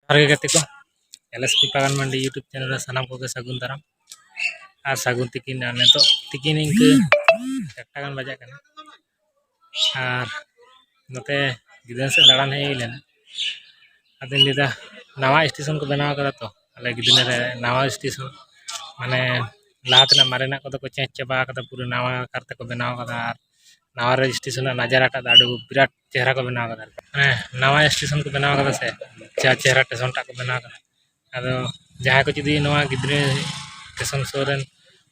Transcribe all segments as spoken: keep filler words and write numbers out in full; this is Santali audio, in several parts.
ᱡᱚᱦᱟᱨ ᱜᱮ ᱜᱟᱛᱮ ᱠᱚ, ᱮᱞ ᱮᱥ ᱯᱤ ᱯᱟᱜᱟᱱ ᱢᱟᱱᱰᱤ YouTube ᱪᱮᱱᱮᱞ ᱨᱮ ᱥᱟᱱᱟᱢ ᱠᱚᱜᱮ ᱥᱟᱹᱜᱩᱱ ᱫᱟᱨᱟᱢ ᱟᱨ ᱥᱟᱹᱜᱩᱱ ᱛᱤᱠᱤᱱ᱾ ᱟᱨ ᱱᱤᱛᱚᱜ ᱛᱤᱠᱤᱱ ᱤᱱᱠᱟᱹ ᱮᱠᱴᱟ ᱜᱟᱱ ᱵᱟᱡᱟᱜ ᱠᱟᱱᱟ᱾ ᱟᱨ ᱱᱚᱛᱮ ᱜᱤᱫᱽᱨᱟᱹ ᱥᱮᱫ ᱫᱟᱬᱟᱱ ᱦᱮᱡ ᱦᱩᱭ ᱞᱮᱱᱟ᱾ ᱟᱫᱚᱧ ᱞᱟᱹᱭᱫᱟ, ᱱᱟᱣᱟ ᱥᱴᱮᱥᱚᱱ ᱠᱚ ᱵᱮᱱᱟᱣ ᱠᱟᱫᱟ ᱛᱚ ᱟᱞᱮ ᱜᱤᱫᱽᱨᱟᱹ ᱨᱮ, ᱱᱟᱣᱟ ᱥᱴᱮᱥᱚᱱ, ᱢᱟᱱᱮ ᱞᱟᱦᱟ ᱛᱮᱱᱟᱜ ᱢᱟᱨᱮᱱᱟᱜ ᱠᱚᱫᱚ ᱠᱚ ᱪᱮᱧᱡᱽ ᱪᱟᱵᱟ ᱠᱟᱫᱟ, ᱯᱩᱨᱟᱹ ᱱᱟᱣᱟ ᱠᱟᱨ ᱛᱮᱠᱚ ᱵᱮᱱᱟᱣ ᱠᱟᱫᱟ᱾ ᱟᱨ ᱱᱟᱣᱟ ᱨᱮ ᱥᱴᱮᱥᱚᱱ ᱨᱮᱱᱟᱜ ᱱᱟᱡᱟᱨᱟᱴᱟᱜ ᱫᱚ ᱟᱹᱰᱤ ᱵᱤᱨᱟᱴ ᱪᱮᱦᱨᱟ ᱠᱚ ᱵᱮᱱᱟᱣ ᱠᱟᱫᱟ᱾ ᱢᱟᱱᱮ ᱱᱟᱣᱟ ᱥᱴᱮᱥᱚᱱ ᱠᱚ ᱵᱮᱱᱟᱣ ᱠᱟᱫᱟ ᱥᱮ, ᱡᱟ ᱪᱮᱦᱨᱟ ᱥᱴᱮᱥᱚᱱ ᱴᱟᱜ ᱠᱚ ᱵᱮᱱᱟᱣ ᱠᱟᱫᱟ᱾ ᱟᱫᱚ ᱡᱟᱦᱟᱸᱭ ᱠᱚ ᱡᱩᱫᱤ ᱱᱚᱣᱟ ᱜᱤᱫᱽᱨᱟᱹ ᱥᱴᱮᱥᱚᱱ ᱥᱩᱨ ᱨᱮᱱ,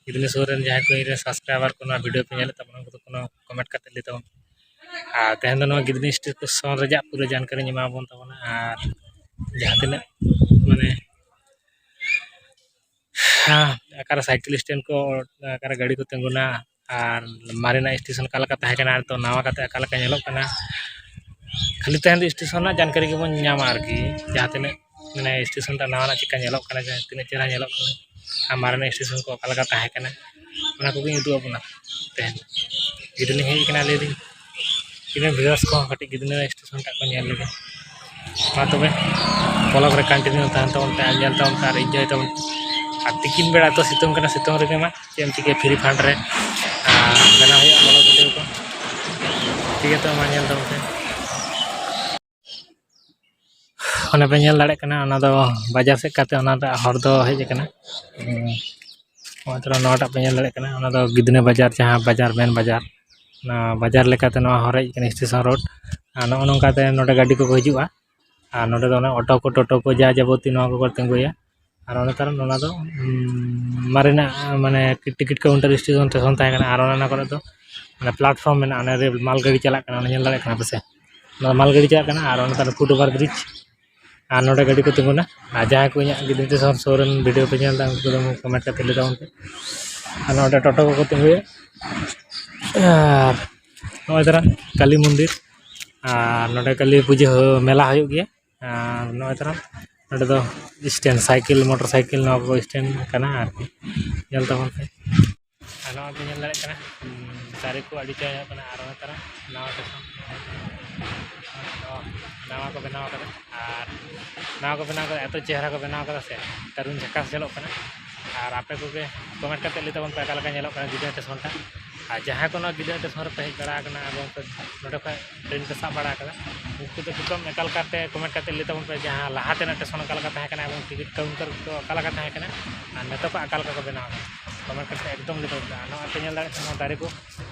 ᱜᱤᱫᱽᱨᱟᱹ ᱥᱩᱨ ᱨᱮᱱ ᱡᱟᱦᱟᱸᱭ ᱠᱚ ᱤᱧ ᱨᱮᱱ ᱥᱟᱵᱥᱠᱨᱟᱭᱵᱟᱨ ᱠᱚ ᱱᱚᱣᱟ ᱵᱷᱤᱰᱤᱭᱳ ᱯᱮ ᱧᱮᱞᱮᱫ ᱛᱟᱵᱚᱱᱟ, ᱩᱱᱠᱩ ᱫᱚ ᱠᱳᱱᱳ ᱠᱚᱢᱮᱱᱴ ᱠᱟᱛᱮ ᱞᱟᱹᱭ ᱛᱟᱵᱚᱱ᱾ ᱟᱨ ᱛᱮᱦᱮᱧ ᱫᱚ ᱱᱚᱣᱟ ᱜᱤᱫᱽᱨᱟᱹ ᱥᱴᱮᱥᱚᱱ ᱨᱮᱭᱟᱜ ᱯᱩᱨᱟᱹ ᱡᱟᱱᱠᱟᱨᱤᱧ ᱮᱢᱟ ᱵᱚᱱ ᱛᱟᱵᱚᱱᱟ᱾ ᱟᱨ ᱡᱟᱦᱟᱸ ᱛᱤᱱᱟᱹᱜ ᱢᱟᱱᱮ ᱦᱮᱸ, ᱚᱠᱟᱨᱮ ᱥᱟᱭᱠᱮᱞ ᱥᱴᱮᱱᱰ ᱠᱚ, ᱚᱠᱟᱨᱮ ᱜᱟᱹᱰᱤ ᱠᱚ ᱛᱤᱸᱜᱩᱱᱟ, ᱟᱨ ᱢᱟᱨᱮᱱᱟᱜ ᱥᱴᱮᱥᱚᱱ ᱚᱠᱟ ᱞᱮᱠᱟ ᱛᱟᱦᱮᱸ ᱠᱟᱱᱟ, ᱟᱨ ᱱᱤᱛᱚᱜ ᱱᱟᱣᱟ ᱠᱟᱛᱮ ᱚᱠᱟ ᱞᱮᱠᱟ ᱧᱮᱞᱚᱜ ᱠᱟᱱᱟ᱾ ᱠᱷᱟᱹᱞᱤ ᱛᱟᱦᱮᱱ ᱫᱚ ᱥᱴᱮᱥᱚᱱ ᱨᱮᱱᱟᱜ ᱡᱟᱱᱠᱟᱨᱤ ᱜᱮᱵᱚᱱ ᱧᱟᱢᱟ ᱟᱨᱠᱤ, ᱡᱟᱦᱟᱸ ᱛᱤᱱᱟᱹᱜ ᱢᱟᱱᱮ ᱥᱴᱮᱥᱚᱱ ᱨᱮ ᱱᱟᱣᱟᱱᱟᱜ ᱪᱮᱠᱟ ᱧᱮᱞᱚᱜ ᱠᱟᱱᱟ, ᱡᱟᱦᱟᱸ ᱛᱤᱱᱟᱹᱜ ᱪᱮᱦᱨᱟ ᱧᱮᱞᱚᱜ ᱠᱟᱱᱟ, ᱟᱨ ᱢᱟᱨᱮᱱᱟᱜ ᱥᱴᱮᱥᱚᱱ ᱠᱚ ᱚᱠᱟ ᱞᱮᱠᱟ ᱛᱟᱦᱮᱸ ᱠᱟᱱᱟ, ᱚᱱᱟ ᱠᱚᱜᱮᱧ ᱩᱫᱩᱜ ᱟᱵᱚᱱᱟ ᱛᱮᱦᱮᱧ᱾ ᱡᱩᱫᱤ ᱞᱤᱧ ᱦᱮᱡ ᱠᱟᱱᱟ, ᱞᱟᱹᱭ ᱫᱟᱹᱧ ᱤᱧ ᱨᱮᱱ ᱵᱷᱤᱭᱩᱣᱟᱨᱥ ᱠᱚᱦᱚᱸ ᱠᱟᱹᱴᱤᱡ ᱜᱤᱫᱽᱨᱟᱹ ᱥᱴᱮᱥᱚᱱ ᱴᱟᱜ ᱠᱚ ᱧᱮᱞ ᱞᱮᱜᱮ᱾ ᱢᱟ ᱛᱚᱵᱮ, ᱵᱞᱚᱜ ᱨᱮ ᱠᱚᱱᱴᱤᱱᱤᱭᱩ ᱛᱟᱦᱮᱱ ᱛᱟᱵᱚᱱ ᱯᱮ ᱟᱨ ᱧᱮᱞ ᱛᱟᱵᱚᱱ ᱯᱮ ᱟᱨ ᱤᱱᱡᱚᱭ ᱛᱟᱵᱚᱱ ᱯᱮ᱾ ᱟᱨ ᱛᱤᱠᱤᱱ ᱵᱮᱲᱟ ᱛᱚ ᱥᱤᱛᱩᱝ ᱠᱟᱱᱟ, ᱥᱤᱛᱩᱝ ᱨᱮᱜᱮ ᱢᱟ ᱪᱮᱫ ᱮᱢ ᱪᱤᱠᱟᱹᱭᱟ, ᱯᱷᱨᱤ ᱯᱷᱟᱭᱟᱨ ᱨᱮ ᱟᱨ ᱵᱮᱱᱟᱣ ᱦᱩᱭᱩᱜᱼᱟ ᱵᱞᱚᱜ ᱵᱷᱤᱰᱤᱭᱳ ᱠᱚ᱾ ᱴᱷᱤᱠ ᱜᱮᱭᱟ, ᱛᱚ ᱢᱟ ᱧᱮᱞ ᱛᱟᱵᱚᱱ ᱯᱮ᱾ ᱚᱱᱮ ᱯᱮ ᱧᱮᱞ ᱫᱟᱲᱮᱭᱟᱜ ᱠᱟᱱᱟ, ᱚᱱᱟ ᱫᱚ ᱵᱟᱡᱟᱨ ᱥᱮᱫ ᱠᱟᱛᱮ ᱚᱱᱟ ᱨᱮᱭᱟᱜ ᱦᱚᱨ ᱫᱚ ᱦᱮᱡ ᱟᱠᱟᱱᱟ᱾ ᱦᱩᱸ᱾ ᱱᱚᱜᱼᱚᱭ ᱛᱚᱨᱟ ᱱᱚᱣᱟᱴᱟᱜ ᱯᱮ ᱧᱮᱞ ᱫᱟᱲᱮᱭᱟᱜ ᱠᱟᱱᱟ, ᱚᱱᱟ ᱫᱚ ᱜᱤᱫᱽᱱᱟᱹ ᱵᱟᱡᱟᱨ, ᱡᱟᱦᱟᱸ ᱵᱟᱡᱟᱨ, ᱢᱮᱱ ᱵᱟᱡᱟᱨ, ᱚᱱᱟ ᱵᱟᱡᱟᱨ ᱞᱮᱠᱟᱛᱮ ᱱᱚᱣᱟ ᱦᱚᱨ ᱦᱮᱡ ᱟᱠᱟᱱᱟ, ᱥᱴᱮᱥᱚᱱ ᱨᱳᱰ᱾ ᱟᱨ ᱱᱚᱜᱼᱚ ᱱᱚᱝᱠᱟᱛᱮ ᱱᱚᱰᱮ ᱜᱟᱹᱰᱤ ᱠᱚᱠᱚ ᱦᱤᱡᱩᱜᱼᱟ᱾ ᱟᱨ ᱱᱚᱰᱮ ᱫᱚ ᱚᱱᱮ ᱚᱴᱳ ᱠᱚ, ᱴᱳᱴᱳ ᱠᱚ, ᱡᱟ ᱡᱟᱵᱚᱛᱤ ᱱᱚᱣᱟ ᱠᱚᱠᱚ ᱛᱤᱸᱜᱩᱭᱟ᱾ ᱟᱨ ᱚᱱᱟ ᱛᱟᱭᱱᱚᱢ ᱚᱱᱟ ᱫᱚ, ᱩᱸ, ᱢᱟᱨᱮᱱᱟᱜ, ᱢᱟᱱᱮ, ᱴᱤᱠᱤᱴ ᱠᱟᱣᱩᱱᱴᱟᱨ ᱥᱴᱮᱥᱚᱱ, ᱥᱴᱮᱥᱚᱱ ᱛᱟᱦᱮᱸ ᱠᱟᱱᱟ᱾ ᱟᱨ ᱚᱱᱟ, ᱚᱱᱟ ᱠᱚᱨᱮ ᱫᱚ, ᱢᱟᱱᱮ, ᱯᱞᱟᱴᱯᱷᱚᱨᱢ ᱢᱮᱱᱟᱜᱼᱟ, ᱚᱱᱟ ᱨᱮ ᱢᱟᱞ ᱜᱟᱹᱰᱤ ᱪᱟᱞᱟᱜ ᱠᱟᱱᱟ, ᱚᱱᱟ ᱧᱮᱞ ᱫᱟᱲᱮᱭᱟᱜ ᱠᱟᱱᱟ ᱯᱮ ᱥᱮ? ᱚᱱᱟ ᱫᱚ ᱢᱟᱞ ᱜᱟᱹᱰᱤ ᱪᱟᱞᱟᱜ ᱠᱟᱱᱟ᱾ ᱟᱨ ᱚᱱᱟ ᱛᱟᱭᱱᱚᱢ ᱯᱷᱩᱴ ᱳᱵᱷᱟᱨ ᱵᱨᱤᱡᱽ, ᱟᱨ ᱱᱚᱰᱮ ᱜᱟᱹᱰᱤ ᱠᱚ ᱛᱤᱸᱜᱩᱱᱟ᱾ ᱟᱨ ᱡᱟᱦᱟᱸᱭ ᱠᱚ ᱤᱧᱟᱹᱜ ᱜᱤᱫᱽᱨᱟᱹ ᱥᱴᱮᱥᱚᱱ ᱥᱩᱨ ᱨᱮᱱ ᱵᱷᱤᱰᱤᱭᱳ ᱯᱮ ᱧᱮᱞ ᱮᱫᱟ, ᱩᱱᱠᱩ ᱫᱚ ᱠᱚᱢᱮᱱᱴ ᱠᱟᱛᱮ ᱞᱟᱹᱭ ᱛᱟᱵᱚᱱ ᱯᱮ᱾ ᱟᱨ ᱱᱚᱰᱮ ᱴᱳᱴᱳ ᱠᱚᱠᱚ ᱛᱤᱸᱜᱩᱭᱟ᱾ ᱟᱨ ᱱᱚᱜᱼᱚᱭ ᱛᱟᱨᱟ ᱠᱟᱞᱤ ᱢᱚᱱᱫᱤᱨ, ᱟᱨ ᱱᱚᱰᱮ ᱠᱟᱞᱤ ᱯᱩᱡᱟᱹ ᱦᱚ-, ᱢᱮᱞᱟ ᱦᱩᱭᱩᱜ ᱜᱮᱭᱟ᱾ ᱟᱨ ᱱᱚᱜᱼᱚᱭ ᱛᱟᱨᱟ ᱱᱚᱰᱮ ᱫᱚ ᱥᱴᱮᱱᱰ, ᱥᱟᱭᱠᱮᱞ, ᱢᱚᱴᱚᱨ ᱥᱟᱭᱠᱮᱞ, ᱱᱚᱣᱟ ᱠᱚ ᱥᱴᱮᱱᱰ ᱠᱟᱱᱟ ᱟᱨᱠᱤ᱾ ᱧᱮᱞ ᱛᱟᱵᱚᱱ ᱯᱮ᱾ ᱟᱨ ᱱᱚᱣᱟ ᱯᱮ ᱧᱮᱞ ᱫᱟᱲᱮᱭᱟᱜ ᱠᱟᱱᱟ, ᱫᱟᱨᱮ ᱠᱚ ᱟᱹᱰᱤ ᱪᱮᱦᱨᱟ ᱧᱮᱞᱚᱜ ᱠᱟᱱᱟ᱾ ᱟᱨ ᱚᱱᱟ ᱛᱟᱨᱟ ᱱᱟᱣᱟ ᱥᱴᱮᱥᱚᱱ, ᱱᱟᱣᱟ ᱠᱚ ᱵᱮᱱᱟᱣ ᱠᱟᱫᱟ᱾ ᱟᱨ ᱱᱟᱣᱟ ᱠᱚ ᱵᱮᱱᱟᱣ ᱠᱟᱫᱟ, ᱮᱛᱚ ᱪᱮᱦᱨᱟ ᱠᱚ ᱵᱮᱱᱟᱣ ᱠᱟᱫᱟ ᱥᱮ, ᱫᱟᱨᱩᱱ ᱡᱷᱟᱠᱟᱥ ᱧᱮᱞᱚᱜ ᱠᱟᱱᱟ᱾ ᱟᱨ ᱟᱯᱮ ᱠᱚᱜᱮ comment ᱠᱟᱛᱮ ᱞᱟᱹᱭ ᱛᱟᱵᱚᱱ ᱯᱮ ᱚᱠᱟ ᱞᱮᱠᱟ ᱧᱮᱞᱚᱜ ᱠᱟᱱᱟ ᱜᱤᱫᱽᱨᱟᱹ ᱥᱴᱮᱥᱚᱱ ᱴᱟᱜ᱾ ᱟᱨ ᱡᱟᱦᱟᱸᱭ ᱠᱚ ᱱᱚᱣᱟ ᱜᱤᱫᱽᱨᱟᱹ ᱥᱴᱮᱥᱚᱱ ᱨᱮᱯᱮ ᱦᱮᱡ ᱵᱟᱲᱟ ᱟᱠᱟᱱᱟ ᱮᱵᱚᱝ ᱯᱮ ᱱᱚᱰᱮ ᱠᱷᱚᱱ ᱴᱨᱮᱱ ᱯᱮ ᱥᱟᱵ ᱵᱟᱲᱟ ᱟᱠᱟᱫᱟ, ᱩᱱᱠᱩ ᱫᱚ ᱮᱠᱫᱚᱢ ᱮᱠᱟᱞ ᱠᱟᱨᱛᱮ comment ᱠᱟᱛᱮ ᱞᱟᱹᱭ ᱛᱟᱵᱚᱱ ᱯᱮ ᱡᱟᱦᱟᱸ ᱞᱟᱦᱟ ᱛᱮᱱᱟᱜ ᱥᱴᱮᱥᱚᱱ ᱚᱠᱟ ᱞᱮᱠᱟ ᱛᱟᱦᱮᱸ ᱠᱟᱱᱟ ᱮᱵᱚᱝ ᱴᱤᱠᱤᱴ ᱠᱟᱣᱩᱱᱴᱟᱨ ᱠᱚ ᱚᱠᱟ ᱞᱮᱠᱟ ᱛᱟᱦᱮᱸ ᱠᱟᱱᱟ ᱟᱨ ᱱᱤᱛᱚᱜ ᱠᱚ ᱚᱠᱟ ᱞᱮᱠᱟ ᱠᱚ ᱵᱮᱱᱟᱣ ᱟᱠᱟᱫᱟ᱾ Comment ᱠᱟᱛᱮ ᱮᱠᱫᱚᱢ ᱞᱟᱹᱭ ᱛᱟᱵᱚᱱ ᱯᱮ᱾ ᱟᱨ ᱱᱚᱣᱟ ᱯᱮ ᱧᱮᱞ ᱫᱟᱲᱮᱭᱟᱜ ᱠᱟᱱᱟ ᱱᱚᱣᱟ ᱫᱟᱨᱮ ᱠᱚ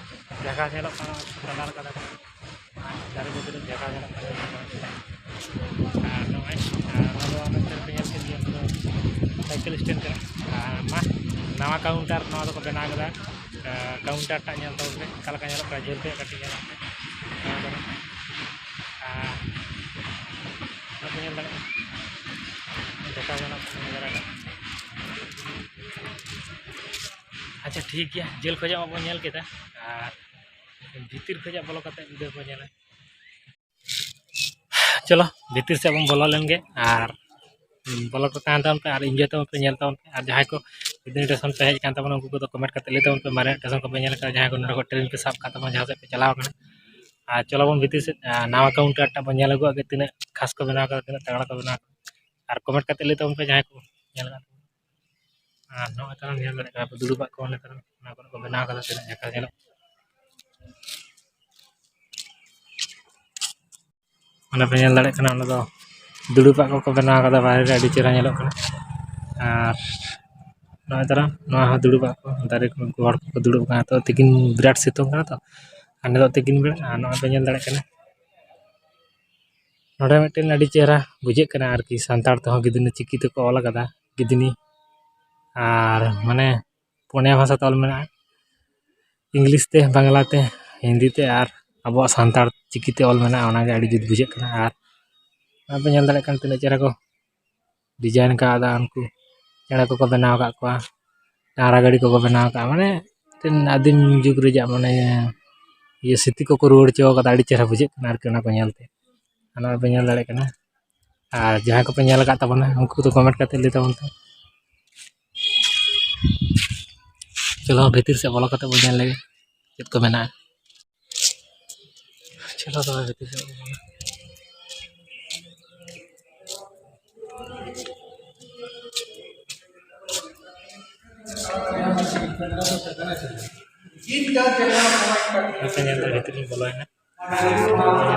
ᱡᱟᱭᱜᱟ ᱧᱮᱞᱚᱜ ᱠᱟᱱᱟ, ᱠᱟᱞᱟᱨ ᱠᱟᱫᱟ ᱠᱚ᱾ ᱟᱨ ᱫᱟᱨᱮ ᱵᱩᱴᱟᱹ ᱨᱮ ᱡᱟᱭᱜᱟ ᱧᱮᱞᱚᱜ ᱠᱟᱱᱟ᱾ ᱟᱨ ᱱᱚᱜᱼᱚᱭ, ᱟᱨ ᱱᱚᱣᱟ ᱫᱚ ᱚᱱᱮ ᱪᱮᱫ ᱯᱮ ᱧᱮᱞ ᱠᱮᱫ ᱜᱮᱭᱟ, ᱱᱚᱣᱟ ᱫᱚ ᱥᱟᱭᱠᱮᱞ ᱥᱴᱮᱱᱰ ᱠᱟᱱᱟ᱾ ᱟᱨ ᱢᱟ, ᱱᱟᱣᱟ ᱠᱟᱣᱩᱱᱴᱟᱨ ᱱᱚᱣᱟ ᱫᱚᱠᱚ ᱵᱮᱱᱟᱣ ᱠᱟᱫᱟ᱾ ᱟᱨ ᱠᱟᱣᱩᱱᱴᱟᱨ ᱴᱟᱜ ᱧᱮᱞ ᱛᱟᱵᱚᱱ ᱯᱮ, ᱚᱠᱟ ᱞᱮᱠᱟ ᱧᱮᱞᱚᱜ ᱠᱟᱱᱟ, ᱡᱷᱟᱹᱞ ᱠᱷᱚᱱ ᱠᱟᱹᱴᱤᱡ ᱧᱮᱞᱚᱜ ᱯᱮ᱾ ᱱᱚᱣᱟ ᱠᱚᱨᱮ᱾ ᱟᱨ ᱱᱚᱣᱟ ᱯᱮ ᱧᱮᱞ ᱫᱟᱲᱮᱭᱟᱜᱼᱟ, ᱫᱮᱠᱷᱟᱣ ᱜᱟᱱᱚᱜ ᱠᱟᱱᱟ ᱡᱟᱭᱜᱟ ᱴᱟᱜ᱾ ᱟᱪᱪᱷᱟ, ᱴᱷᱤᱠ ᱜᱮᱭᱟ, ᱡᱷᱟᱹᱞ ᱠᱷᱚᱱᱟᱜ ᱢᱟᱵᱚᱱ ᱧᱮᱞ ᱠᱮᱫᱟ, ᱟᱨ ᱵᱷᱤᱛᱤᱨ ᱠᱷᱚᱱᱟᱜ ᱵᱚᱞᱚ ᱠᱟᱛᱮ ᱡᱩᱫᱤ ᱵᱚᱱ ᱧᱮᱞᱟ, ᱪᱚᱞᱚ ᱵᱷᱤᱛᱤᱨ ᱥᱮᱫ ᱵᱚᱱ ᱵᱚᱞᱚ ᱞᱮᱱ ᱜᱮ ᱟᱨ ᱵᱚᱞᱚ ᱠᱚ ᱛᱟᱦᱮᱱ ᱛᱟᱵᱚᱱ ᱯᱮ ᱟᱨ enjoy ᱛᱟᱵᱚᱱ ᱯᱮ, ᱧᱮᱞ ᱛᱟᱵᱚᱱ ᱯᱮ᱾ ᱟᱨ ᱡᱟᱦᱟᱸᱭ ᱠᱚ ᱡᱩᱫᱤ ᱥᱴᱮᱥᱚᱱ ᱯᱮ ᱦᱮᱡ ᱟᱠᱟᱱ ᱛᱟᱵᱚᱱᱟ, ᱩᱱᱠᱩ ᱠᱚᱫᱚ comment ᱠᱟᱛᱮ ᱞᱟᱹᱭ ᱛᱟᱵᱚᱱ ᱯᱮ, ᱢᱟᱨᱮ ᱥᱴᱮᱥᱚᱱ ᱠᱚᱯᱮ ᱧᱮᱞ ᱟᱠᱟᱫᱟ, ᱡᱟᱦᱟᱸᱭ ᱠᱚ ᱱᱚᱰᱮ ᱠᱷᱚᱱ ᱴᱨᱮᱱ ᱯᱮ ᱥᱟᱵ ᱟᱠᱟᱫ ᱛᱟᱵᱚᱱᱟ, ᱡᱟᱦᱟᱸ ᱥᱮᱫ ᱯᱮ ᱪᱟᱞᱟᱣ ᱟᱠᱟᱱᱟ᱾ ᱟᱨ ᱪᱚᱞᱚ ᱵᱚᱱ ᱵᱷᱤᱛᱤᱨ ᱥᱮᱫ, ᱟᱨ ᱱᱟᱣᱟ ᱠᱟᱣᱩᱱᱴᱟᱨ ᱴᱟᱜ ᱵᱚᱱ ᱧᱮᱞ ᱟᱹᱜᱩᱣᱟᱜ ᱜᱮ, ᱛᱤᱱᱟᱹᱜ ᱠᱷᱟᱥ ᱠᱚ ᱵᱮᱱᱟᱣ ᱠᱟᱫᱟ, ᱛᱤᱱᱟᱹᱜ ᱛᱟᱜᱲᱟ ᱠᱚ ᱵᱮᱱᱟᱣ ᱠᱟᱫᱟ᱾ ᱟᱨ comment ᱠᱟᱛᱮ ᱞᱟᱹᱭ ᱛᱟᱵᱚᱱ ᱯᱮ ᱡᱟᱦᱟᱸᱭ ᱠᱚ ᱧᱮᱞ ᱟᱠᱟᱫ ᱛᱟᱵᱚᱱᱟ᱾ ᱟᱨ ᱱᱚᱜᱼᱚᱭ ᱛᱟᱵᱚᱱ ᱧᱮᱞ ᱫᱟᱲᱮᱭᱟᱜ ᱠᱟᱱᱟ ᱯᱮ, ᱫᱩᱲᱩᱵᱟᱜ ᱠᱚ ᱚᱱᱮ ᱛᱟᱵᱚᱱ ᱚᱱᱟ ᱠᱚᱨᱮ ᱠᱚ ᱵᱮᱱᱟᱣ ᱠᱟᱫᱟ, ᱛᱤᱱᱟᱹᱜ ᱡᱟᱠᱟᱥ ᱧᱮᱞᱚᱜ ᱚᱸᱰᱮ ᱯᱮ ᱧᱮᱞ ᱫᱟᱲᱮᱭᱟᱜ ᱠᱟᱱᱟ, ᱚᱸᱰᱮ ᱫᱚ ᱫᱩᱲᱩᱵᱟᱜ ᱠᱚᱠᱚ ᱵᱮᱱᱟᱣ ᱠᱟᱫᱟ, ᱵᱟᱭᱨᱮ ᱨᱮ ᱟᱹᱰᱤ ᱪᱮᱦᱨᱟ ᱧᱮᱞᱚᱜ ᱠᱟᱱᱟ᱾ ᱟᱨ ᱱᱚᱜᱼᱚᱭ ᱛᱟᱨᱟ ᱱᱚᱣᱟ ᱦᱚᱸ ᱫᱩᱲᱩᱵᱟᱜ ᱠᱚ, ᱫᱟᱨᱮ ᱠᱚ, ᱩᱱᱠᱩ ᱦᱚᱲ ᱠᱚᱠᱚ ᱫᱩᱲᱩᱵ ᱠᱟᱱᱟ᱾ ᱛᱚ, ᱛᱤᱠᱤᱱ ᱵᱤᱨᱟᱴ ᱥᱤᱛᱩᱝ ᱠᱟᱱᱟ ᱛᱚ, ᱟᱨ ᱱᱤᱛᱚᱜ ᱛᱤᱠᱤᱱ ᱵᱮᱲᱟ᱾ ᱟᱨ ᱱᱚᱜᱼᱚᱭ ᱯᱮ ᱧᱮᱞ ᱫᱟᱲᱮᱭᱟᱜ ᱠᱟᱱᱟ, ᱱᱚᱰᱮ ᱢᱤᱫᱴᱮᱱ ᱟᱹᱰᱤ ᱪᱮᱦᱨᱟ ᱵᱩᱡᱷᱟᱹᱜ ᱠᱟᱱᱟ ᱟᱨᱠᱤ, ᱥᱟᱱᱛᱟᱲ ᱛᱮᱦᱚᱸ ᱜᱤᱫᱽᱱᱤ ᱪᱤᱠᱤ ᱛᱮᱠᱚ ᱚᱞ ᱠᱟᱫᱟ, ᱜᱤᱫᱽᱱᱤ᱾ ᱟᱨ ᱢᱟᱱᱮ ᱯᱩᱱᱭᱟ ᱵᱷᱟᱥᱟ ᱛᱮ ᱚᱞ ᱢᱮᱱᱟᱜᱼᱟ, ᱤᱝᱞᱤᱥ ᱛᱮ, ᱵᱟᱝᱞᱟ ᱛᱮ, ᱦᱤᱱᱫᱤ ᱛᱮ ᱟᱨ ᱟᱵᱚᱣᱟᱜ ᱥᱟᱱᱛᱟᱲ ᱪᱤᱠᱤ ᱛᱮ ᱚᱞ ᱢᱮᱱᱟᱜᱼᱟ᱾ ᱚᱱᱟᱜᱮ ᱟᱹᱰᱤ ᱡᱩᱛ ᱵᱩᱡᱷᱟᱹᱜ ᱠᱟᱱᱟ᱾ ᱟᱨ ᱱᱚᱜᱼᱚᱭ ᱯᱮ ᱧᱮᱞ ᱫᱟᱲᱮᱭᱟᱜ ᱠᱟᱱᱟ ᱛᱤᱱᱟᱹᱜ ᱪᱮᱦᱨᱟ ᱠᱚ design ᱠᱟᱣᱫᱟ, ᱩᱱᱠᱩ ᱪᱮᱬᱮ ᱠᱚᱠᱚ ᱵᱮᱱᱟᱣ ᱟᱠᱟᱫ ᱠᱚᱣᱟ, ᱰᱟᱝᱨᱟ ᱜᱟᱹᱰᱤ ᱠᱚᱠᱚ ᱵᱮᱱᱟᱣ ᱟᱠᱟᱫᱼᱟ, ᱢᱟᱱᱮ ᱢᱤᱫᱴᱮᱱ ᱟᱹᱫᱤᱢ ᱡᱩᱜᱽ ᱨᱮᱭᱟᱜ ᱢᱟᱱᱮ ᱤᱭᱟᱹ ᱥᱨᱤᱛᱤ ᱠᱚᱠᱚ ᱨᱩᱣᱟᱹᱲ ᱦᱚᱪᱚ ᱠᱟᱫᱟ᱾ ᱟᱹᱰᱤ ᱪᱮᱦᱨᱟ ᱵᱩᱡᱷᱟᱹᱜ ᱠᱟᱱᱟ ᱟᱨᱠᱤ ᱚᱱᱟ ᱠᱚ ᱧᱮᱞ ᱛᱮ᱾ ᱟᱨ ᱱᱚᱜᱼᱚᱭ ᱯᱮ ᱧᱮᱞ ᱫᱟᱲᱮᱭᱟᱜ ᱠᱟᱱᱟ, ᱟᱨ ᱡᱟᱦᱟᱸᱭ ᱠᱚᱯᱮ ᱧᱮᱞ ᱟᱠᱟᱫ ᱛᱟᱵᱚᱱᱟ ᱩᱱᱠᱩ ᱫᱚ comment ᱠᱟᱛᱮ ᱞᱟᱹᱭ ᱛᱟᱵᱚᱱ ᱯᱮ᱾ ᱪᱚᱞᱚ ᱵᱷᱤᱛᱤᱨ ᱥᱮᱫ ᱵᱚᱞᱚ ᱠᱟᱛᱮ ᱵᱚᱱ ᱧᱮᱞ ᱞᱮᱜᱮ ᱪᱮᱫ ᱠᱚ ᱢᱮᱱᱟᱜᱼᱟ᱾ ᱪᱚᱞᱚ ᱛᱚᱵᱮ ᱵᱷᱤᱛᱤᱨ ᱥᱮᱫ ᱵᱚᱱ ᱵᱚᱞᱚᱱᱟ᱾ ᱟᱯᱮ ᱧᱮᱞ ᱫᱟᱲᱮ ᱵᱷᱤᱛᱨᱤ ᱞᱤᱧ ᱵᱚᱞᱚᱭᱮᱱᱟ᱾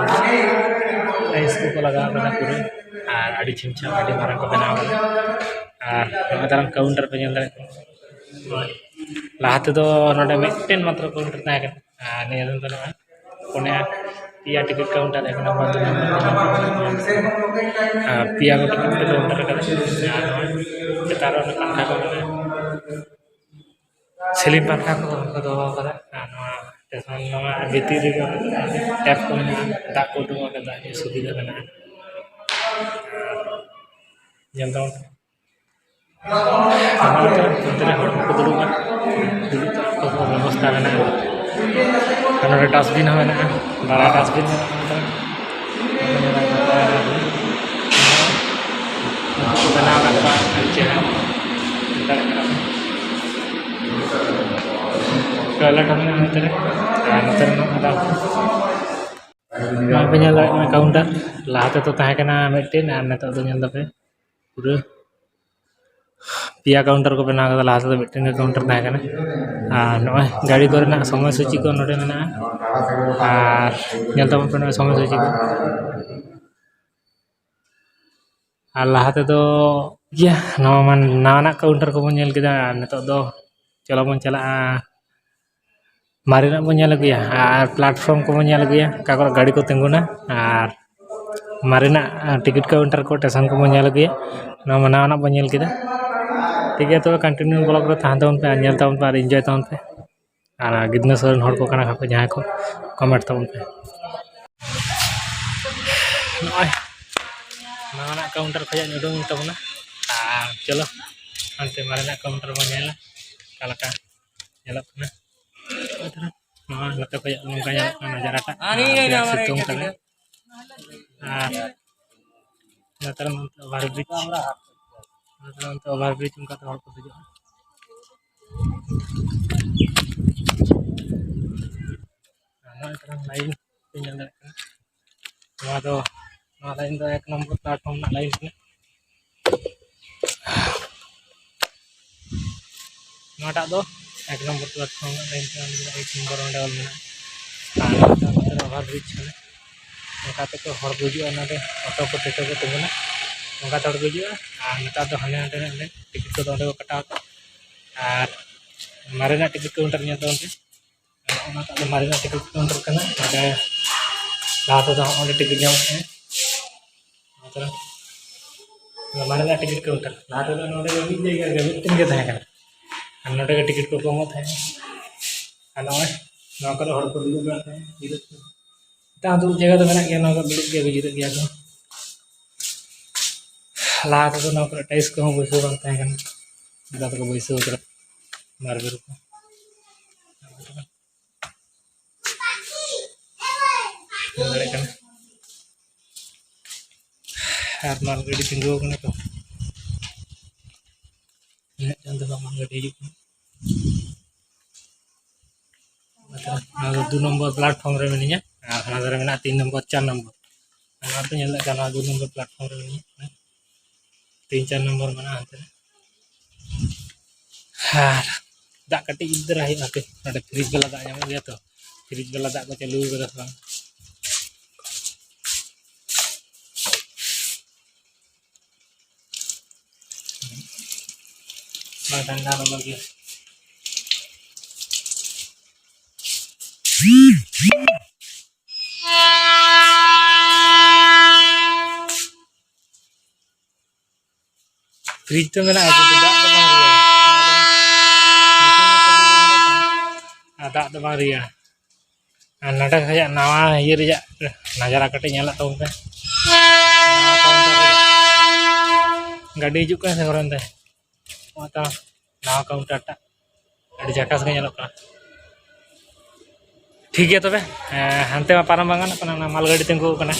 ᱴᱟᱭᱤᱞᱥ ᱠᱚᱠᱚ ᱞᱟᱜᱟᱣ ᱠᱟᱫᱟ ᱯᱩᱨᱟᱹ, ᱟᱨ ᱟᱹᱰᱤ ᱪᱷᱤᱢ ᱪᱷᱟᱢ, ᱟᱹᱰᱤ ᱢᱟᱨᱟᱝ ᱠᱚ ᱵᱮᱱᱟᱣ ᱠᱟᱫᱟ᱾ ᱟᱨ ᱱᱚᱜᱼᱚᱭ ᱛᱟᱨᱟᱝ ᱠᱟᱣᱩᱱᱴᱟᱨ ᱯᱮ ᱧᱮᱞ ᱫᱟᱲᱮᱭᱟᱜ ᱠᱟᱱᱟ᱾ ᱞᱟᱦᱟ ᱛᱮᱫᱚ ᱱᱚᱰᱮ ᱢᱤᱫᱴᱮᱱ ᱢᱟᱛᱨᱚ ᱠᱟᱣᱩᱱᱴᱟᱨ ᱛᱟᱦᱮᱸ ᱠᱟᱱᱟ, ᱟᱨ ᱱᱤᱭᱟᱹ ᱫᱚ ᱱᱚᱜᱼᱚᱭ ᱯᱩᱱᱭᱟ, ᱯᱮᱭᱟ ᱴᱤᱠᱤᱴ ᱠᱟᱣᱩᱱᱴᱟᱨ, ᱮᱠ ᱱᱚᱢᱵᱚᱨ, ᱫᱩ ᱱᱚᱢᱵᱚᱨ, ᱛᱤᱱ ᱱᱚᱢᱵᱚᱨ, ᱟᱨ ᱯᱮᱭᱟ ᱜᱚᱴᱟ ᱴᱤᱠᱤᱴ ᱠᱟᱣᱩᱱᱴᱟᱨ ᱠᱟᱫᱟ᱾ ᱟᱨ ᱱᱚᱜᱼᱚᱭ ᱪᱮᱛᱟᱱ ᱨᱮ ᱚᱱᱟ ᱯᱟᱝᱠᱷᱟ ᱠᱚ ᱢᱮᱱᱟᱜᱼᱟ᱾ ᱥᱤᱞᱤᱝ ᱯᱟᱝᱠᱷᱟ ᱠᱚ ᱫᱚᱦᱚ ᱠᱟᱫᱟ᱾ ᱟᱨ ᱱᱚᱣᱟ ᱥᱴᱮᱥᱚᱱ, ᱱᱚᱣᱟ ᱵᱷᱤᱛᱤᱨ ᱨᱮᱜᱮ ᱴᱮᱯ ᱠᱚ ᱢᱮᱱᱟᱜᱼᱟ, ᱫᱟᱜ ᱠᱚ ᱩᱰᱩᱠᱚᱜᱼᱟ, ᱫᱟᱜ ᱧᱩ ᱥᱩᱵᱤᱫᱷᱟ ᱢᱮᱱᱟᱜᱼᱟ᱾ ᱧᱮᱞ ᱛᱟᱵᱚᱱ ᱯᱮ᱾ ᱟᱨ ᱱᱚᱣᱟ ᱫᱚ ᱚᱱᱛᱮ ᱨᱮ ᱦᱚᱲ ᱠᱚᱠᱚ ᱫᱩᱲᱩᱵᱼᱟ, ᱫᱩᱲᱩᱵ ᱠᱚ ᱵᱮᱵᱚᱥᱛᱷᱟ ᱢᱮᱱᱟᱜᱼᱟ᱾ ᱟᱨ ᱱᱚᱰᱮ ᱰᱟᱥᱴᱵᱤᱱ ᱦᱚᱸ ᱢᱮᱱᱟᱜᱼᱟ, ᱵᱟᱨᱭᱟ ᱰᱟᱥᱴᱵᱤᱱ ᱢᱮᱱᱟᱜᱼᱟ ᱱᱚᱛᱮ ᱨᱮ᱾ ᱵᱮᱱᱟᱣ ᱟᱠᱟᱫ ᱠᱚᱣᱟ ᱟᱹᱰᱤ ᱪᱮᱦᱨᱟ, ᱧᱮᱞ ᱫᱟᱲᱮᱭᱟᱜ ᱠᱟᱱᱟ ᱯᱮ᱾ ᱴᱚᱭᱞᱮᱴ ᱦᱚᱸ ᱢᱮᱱᱟᱜᱼᱟ ᱱᱚᱛᱮ ᱨᱮ, ᱟᱨ ᱱᱚᱛᱮ ᱨᱮ ᱱᱚᱜᱼᱚᱭ ᱫᱟᱜ᱾ ᱱᱚᱜᱼᱚᱭ ᱯᱮ ᱧᱮᱞ ᱫᱟᱲᱮᱭᱟᱜ ᱠᱟᱱᱟ ᱠᱟᱣᱩᱱᱴᱟᱨ, ᱞᱟᱦᱟ ᱛᱮᱫᱚ ᱛᱟᱦᱮᱸ ᱠᱟᱱᱟ ᱢᱤᱫᱴᱮᱱ, ᱟᱨ ᱱᱤᱛᱚᱜ ᱫᱚ ᱧᱮᱞ ᱫᱟᱯᱮ ᱯᱩᱨᱟᱹ ᱯᱮᱭᱟ ᱠᱟᱣᱩᱱᱴᱟᱨ ᱠᱚ ᱵᱮᱱᱟᱣ ᱠᱟᱫᱟ᱾ ᱞᱟᱦᱟ ᱛᱮᱫᱚ ᱢᱤᱫᱴᱮᱱ ᱜᱮ ᱠᱟᱣᱩᱱᱴᱟᱨ ᱛᱟᱦᱮᱸ ᱠᱟᱱᱟ, ᱟᱨ ᱱᱚᱜᱼᱚᱭ ᱜᱟᱹᱰᱤ ᱠᱚᱨᱮᱱᱟᱜ ᱥᱚᱢᱚᱭ ᱥᱩᱪᱤ ᱠᱚ ᱱᱚᱰᱮ ᱢᱮᱱᱟᱜᱼᱟ, ᱟᱨ ᱧᱮᱞ ᱛᱟᱵᱚᱱ ᱯᱮ ᱱᱚᱜᱼᱚᱭ ᱥᱚᱢᱚᱭ ᱥᱩᱪᱤ ᱠᱚ᱾ ᱟᱨ ᱞᱟᱦᱟ ᱛᱮᱫᱚ ᱤᱭᱟᱹ ᱱᱟᱣᱟ ᱢᱟ-, ᱱᱟᱣᱟᱱᱟᱜ ᱠᱟᱣᱩᱱᱴᱟᱨ ᱠᱚᱵᱚᱱ ᱧᱮᱞ ᱠᱮᱫᱟ, ᱟᱨ ᱱᱤᱛᱚᱜ ᱫᱚ ᱪᱚᱞᱚ ᱵᱚᱱ ᱪᱟᱞᱟᱜᱼᱟ, ᱢᱟᱨᱮᱱᱟᱜ ᱵᱚᱱ ᱧᱮᱞ ᱟᱹᱜᱩᱭᱟ ᱟᱨ ᱯᱞᱟᱴᱯᱷᱨᱚᱢ ᱠᱚᱵᱚᱱ ᱧᱮᱞ ᱟᱹᱜᱩᱭᱟ, ᱚᱠᱟ ᱠᱚᱨᱮ ᱜᱟᱹᱰᱤ ᱠᱚ ᱛᱤᱸᱜᱩᱱᱟ, ᱟᱨ ᱢᱟᱨᱮᱱᱟᱜ ᱴᱤᱠᱤᱴ ᱠᱟᱣᱩᱱᱴᱟᱨ ᱠᱚ, ᱥᱴᱮᱥᱚᱱ ᱠᱚᱵᱚᱱ ᱧᱮᱞ ᱟᱹᱜᱩᱭᱟ᱾ ᱱᱚᱣᱟ ᱢᱟ ᱱᱟᱣᱟᱱᱟᱜ ᱵᱚᱱ ᱧᱮᱞ ᱠᱮᱫᱟ᱾ ᱴᱷᱤᱠ ᱜᱮᱭᱟ, ᱛᱚᱵᱮ ᱠᱚᱱᱴᱤᱱᱤᱭᱩ ᱵᱞᱚᱜ ᱨᱮ ᱛᱟᱦᱮᱱ ᱛᱟᱵᱚᱱ ᱯᱮ, ᱟᱨ ᱧᱮᱞ ᱛᱟᱵᱚᱱ ᱯᱮ, ᱟᱨ ᱤᱱᱡᱚᱭ ᱛᱟᱵᱚᱱ ᱯᱮ᱾ ᱟᱨ ᱜᱤᱫᱽᱱᱟᱹ ᱥᱚᱨᱮᱱ ᱦᱚᱲ ᱠᱚ ᱠᱟᱱᱟ ᱠᱚ ᱡᱟᱦᱟᱸᱭ ᱠᱚ, ᱠᱚᱢᱮᱱᱴ ᱛᱟᱵᱚᱱ ᱯᱮ᱾ ᱱᱚᱜᱼᱚᱭ ᱱᱟᱣᱟᱱᱟᱜ ᱠᱟᱣᱩᱱᱴᱟᱨ ᱠᱷᱚᱱᱟᱜ ᱤᱧ ᱩᱰᱩᱝ ᱛᱟᱵᱚᱱᱟ, ᱟᱨ ᱪᱚᱞᱚ ᱦᱟᱱᱛᱮ ᱢᱟᱨᱮᱱᱟᱜ ᱠᱟᱣᱩᱱᱴᱟᱨ ᱵᱚᱱ ᱧᱮᱞᱟ ᱚᱠᱟ ᱞᱮᱠᱟ ᱧᱮᱞᱚᱜ ᱠᱟᱱᱟ᱾ ᱱᱚᱣᱟ ᱱᱚᱛᱮ ᱠᱷᱚᱱᱟᱜ ᱱᱚᱝᱠᱟ ᱧᱮᱞᱚᱜ ᱠᱟᱱᱟ ᱱᱟᱡᱟᱨᱟᱴᱟᱜ, ᱟᱨ ᱨᱮᱭᱟᱲ ᱥᱤᱛᱩᱝ ᱠᱟᱱᱟ᱾ ᱟᱨ ᱱᱮᱛᱟᱨ ᱱᱚᱱᱛᱮ ᱳᱵᱷᱟᱨ ᱵᱨᱤᱡᱽ, ᱱᱮᱛᱟᱨ ᱱᱚᱱᱛᱮ ᱳᱵᱷᱟᱨ ᱵᱨᱤᱡᱽ ᱚᱱᱠᱟᱛᱮ ᱦᱚᱲ ᱠᱚ ᱫᱮᱡᱚᱜᱼᱟ᱾ ᱟᱨ ᱱᱚᱜᱼᱚᱭ ᱛᱟᱞᱟᱝ ᱞᱟᱭᱤᱱ ᱯᱮ ᱧᱮᱞ ᱫᱟᱲᱮᱭᱟᱜ ᱠᱟᱱᱟ᱾ ᱱᱚᱣᱟ ᱫᱚ, ᱱᱚᱣᱟ ᱞᱟᱭᱤᱱ ᱫᱚ ᱮᱠ ᱱᱚᱢᱵᱚᱨ ᱯᱞᱟᱴᱯᱷᱚᱨᱢ ᱨᱮᱱᱟᱜ ᱞᱟᱭᱤᱱ ᱠᱟᱱᱟ᱾ ᱱᱚᱣᱟᱴᱟᱜ ᱫᱚ ᱮᱠ ᱱᱚᱢᱵᱚᱨ ᱯᱞᱟᱴᱯᱷᱚᱨᱢ ᱨᱮ ᱢᱮᱱᱟᱜᱼᱟ, ᱮᱭᱤᱴ ᱱᱚᱢᱵᱚᱨ ᱚᱸᱰᱮ ᱚᱞ ᱢᱮᱱᱟᱜᱼᱟ᱾ ᱟᱨ ᱱᱚᱛᱮ ᱫᱚ ᱳᱵᱷᱟᱨ ᱵᱨᱤᱡᱽ ᱠᱟᱱᱟ᱾ ᱚᱱᱠᱟ ᱛᱮᱠᱚ ᱦᱚᱲ ᱠᱚ ᱦᱤᱡᱩᱜᱼᱟ, ᱱᱚᱰᱮ ᱚᱴᱳ ᱠᱚ ᱴᱳᱴᱳ ᱠᱚ ᱛᱤᱸᱜᱩᱱᱟ, ᱚᱱᱠᱟ ᱛᱮ ᱦᱚᱲ ᱠᱚ ᱦᱤᱡᱩᱜᱼᱟ᱾ ᱟᱨ ᱱᱮᱛᱟᱨ ᱫᱚ ᱦᱟᱸᱰᱮ ᱱᱟᱰᱮ ᱨᱮᱱᱟᱜ ᱴᱤᱠᱤᱴ ᱠᱚᱫᱚ ᱚᱸᱰᱮ ᱠᱚ ᱠᱟᱴᱟᱣ ᱠᱟᱜᱼᱟ᱾ ᱟᱨ ᱢᱟᱨᱮᱱᱟᱜ ᱴᱤᱠᱤᱴ ᱠᱟᱣᱩᱱᱴᱟᱨ ᱧᱮᱞ ᱛᱟᱵᱚᱱ ᱯᱮ᱾ ᱚᱱᱟᱴᱟᱜ ᱫᱚ ᱢᱟᱨᱮᱱᱟᱜ ᱴᱤᱠᱤᱴ ᱠᱟᱣᱩᱱᱴᱟᱨ ᱠᱟᱱᱟ᱾ ᱱᱚᱰᱮ ᱞᱟᱦᱟ ᱛᱮᱫᱚ ᱦᱚᱸᱜᱼᱚᱭ ᱴᱤᱠᱤᱴ ᱧᱟᱢᱚᱜ ᱛᱟᱦᱮᱸᱫ᱾ ᱱᱚᱛᱮ ᱨᱮ ᱢᱟᱨᱮᱱᱟᱜ ᱴᱤᱠᱤᱴ ᱠᱟᱣᱩᱱᱴᱟᱨ᱾ ᱞᱟᱦᱟ ᱛᱮᱫᱚ ᱱᱚᱰᱮ ᱫᱚ ᱢᱤᱫ ᱡᱟᱭᱜᱟ ᱜᱮ, ᱢᱤᱫᱴᱮᱱ ᱜᱮ ᱛᱟᱦᱮᱸ ᱠᱟᱱᱟ᱾ ᱟᱨ ᱱᱚᱰᱮ ᱜᱮ ᱴᱤᱠᱤᱴ ᱠᱚᱠᱚ ᱮᱢᱚᱜ ᱛᱟᱦᱮᱸᱫ᱾ ᱟᱨ ᱱᱚᱜᱼᱚᱭ ᱱᱚᱣᱟ ᱠᱚᱨᱮ ᱦᱚᱲ ᱠᱚ ᱫᱩᱲᱩᱵ ᱠᱟᱱ ᱛᱟᱦᱮᱸᱫ, ᱡᱤᱨᱟᱹᱜ ᱠᱟᱱᱟ᱾ ᱱᱤᱛᱚᱜ ᱦᱚᱸ ᱫᱩᱲᱩᱵ ᱡᱟᱭᱜᱟ ᱫᱚ ᱢᱮᱱᱟᱜ ᱜᱮᱭᱟ, ᱱᱚᱣᱟ ᱠᱚ ᱫᱩᱲᱩᱵ ᱜᱮᱭᱟ ᱠᱚ, ᱡᱤᱨᱟᱹᱜ ᱜᱮᱭᱟ ᱠᱚ᱾ ᱞᱟᱦᱟ ᱛᱮᱫᱚ ᱱᱚᱣᱟ ᱠᱚᱨᱮ ᱴᱟᱭᱤᱞᱥ ᱠᱚᱦᱚᱸ ᱵᱟᱹᱭᱥᱟᱹᱣ ᱵᱟᱝ ᱛᱟᱦᱮᱸ ᱠᱟᱱᱟ, ᱱᱮᱛᱟᱨ ᱫᱚᱠᱚ ᱵᱟᱹᱭᱥᱟᱹᱣ ᱠᱟᱫᱟ ᱢᱟᱨᱵᱮᱞ ᱠᱚ᱾ ᱧᱮᱞ ᱫᱟᱲᱮᱭᱟᱜ ᱠᱟᱱᱟ᱾ ᱟᱨ ᱢᱟᱞ ᱜᱟᱹᱰᱤ ᱛᱤᱸᱜᱩ ᱟᱠᱟᱱᱟ ᱛᱚ, ᱤᱱᱟᱹᱜ ᱜᱟᱱ ᱫᱚ ᱵᱟᱝ, ᱢᱟᱞ ᱜᱟᱹᱰᱤ ᱦᱤᱡᱩᱜ ᱠᱟᱱᱟ᱾ ᱱᱚᱣᱟ ᱫᱚ ᱫᱩ ᱱᱚᱢᱵᱚᱨ ᱯᱞᱟᱴᱯᱷᱚᱨᱢ ᱨᱮ ᱢᱤᱱᱟᱹᱧᱟ, ᱟᱨ ᱦᱟᱱᱟ ᱫᱷᱟᱨᱮ ᱢᱮᱱᱟᱜᱼᱟ ᱛᱤᱱ ᱱᱚᱢᱵᱚᱨ, ᱪᱟᱨ ᱱᱚᱢᱵᱚᱨ᱾ ᱱᱚᱣᱟ ᱯᱮ ᱧᱮᱞ ᱫᱟᱲᱮᱭᱟᱜ ᱠᱟᱱᱟ, ᱫᱩ ᱱᱚᱢᱵᱚᱨ ᱯᱞᱟᱴᱯᱷᱚᱨᱢ ᱨᱮ ᱢᱤᱱᱟᱹᱧᱟ᱾ ᱛᱤᱱ ᱪᱟᱨ ᱱᱚᱢᱵᱚᱨ ᱢᱮᱱᱟᱜᱼᱟ ᱦᱟᱱᱛᱮ ᱨᱮ᱾ ᱟᱨ ᱫᱟᱜ ᱠᱟᱹᱴᱤᱡ ᱤᱫᱤ ᱛᱚᱨᱟ ᱦᱩᱭᱩᱜᱼᱟ, ᱦᱟᱯᱮ, ᱱᱚᱰᱮ ᱯᱷᱨᱤᱡᱽ ᱵᱟᱞᱟ ᱫᱟᱜ ᱧᱟᱢᱚᱜ ᱜᱮᱭᱟ ᱛᱚ, ᱯᱷᱨᱤᱡᱽ ᱵᱟᱞᱟ ᱫᱟᱜ ᱠᱚ ᱪᱟᱹᱞᱩ ᱠᱟᱫᱟ ᱥᱮ ᱵᱟᱝ? ᱵᱟᱝ ᱴᱷᱟᱱᱰᱟ ᱞᱚᱞᱚ ᱜᱮᱭᱟ᱾ ᱯᱷᱨᱤᱡᱽ ᱫᱚ ᱢᱮᱱᱟᱜᱼᱟ, ᱠᱤᱱᱛᱩ ᱫᱟᱜ ᱫᱚ ᱵᱟᱝ ᱨᱮᱭᱟᱲᱟ᱾ ᱟᱨ ᱫᱟᱜ ᱫᱚ ᱵᱟᱝ ᱨᱮᱭᱟᱲᱟ᱾ ᱟᱨ ᱱᱚᱰᱮ ᱠᱷᱚᱱᱟᱜ ᱱᱟᱣᱟ ᱤᱭᱟᱹ ᱨᱮᱭᱟᱜ ᱱᱟᱡᱟᱨᱟ ᱠᱟᱹᱴᱤᱡ ᱧᱮᱞᱚᱜ ᱛᱟᱵᱚᱱ ᱯᱮ᱾ ᱱᱟᱣᱟ ᱠᱟᱣᱩᱱᱴᱟᱨ ᱨᱮ ᱜᱟᱹᱰᱤ ᱦᱤᱡᱩᱜ ᱠᱟᱱᱟ ᱥᱮ ᱦᱚᱨᱮᱱ ᱛᱮ? ᱱᱚᱜᱼᱚᱭ ᱛᱚ ᱱᱟᱣᱟ ᱠᱟᱣᱩᱱᱴᱟᱨ ᱴᱟᱜ ᱟᱹᱰᱤ ᱡᱷᱟᱠᱟᱥ ᱜᱮ ᱧᱮᱞᱚᱜ ᱠᱟᱱᱟ᱾ ᱴᱷᱤᱠ ᱜᱮᱭᱟ ᱛᱚᱵᱮ, ᱦᱮᱸ, ᱦᱟᱱᱛᱮ ᱢᱟ ᱯᱟᱨᱚᱢ ᱵᱟᱝ ᱜᱟᱱᱚᱜ ᱠᱟᱱᱟ, ᱚᱱᱟ ᱢᱟᱞ ᱜᱟᱹᱰᱤ ᱛᱤᱸᱜᱩ ᱟᱠᱟᱱᱟ᱾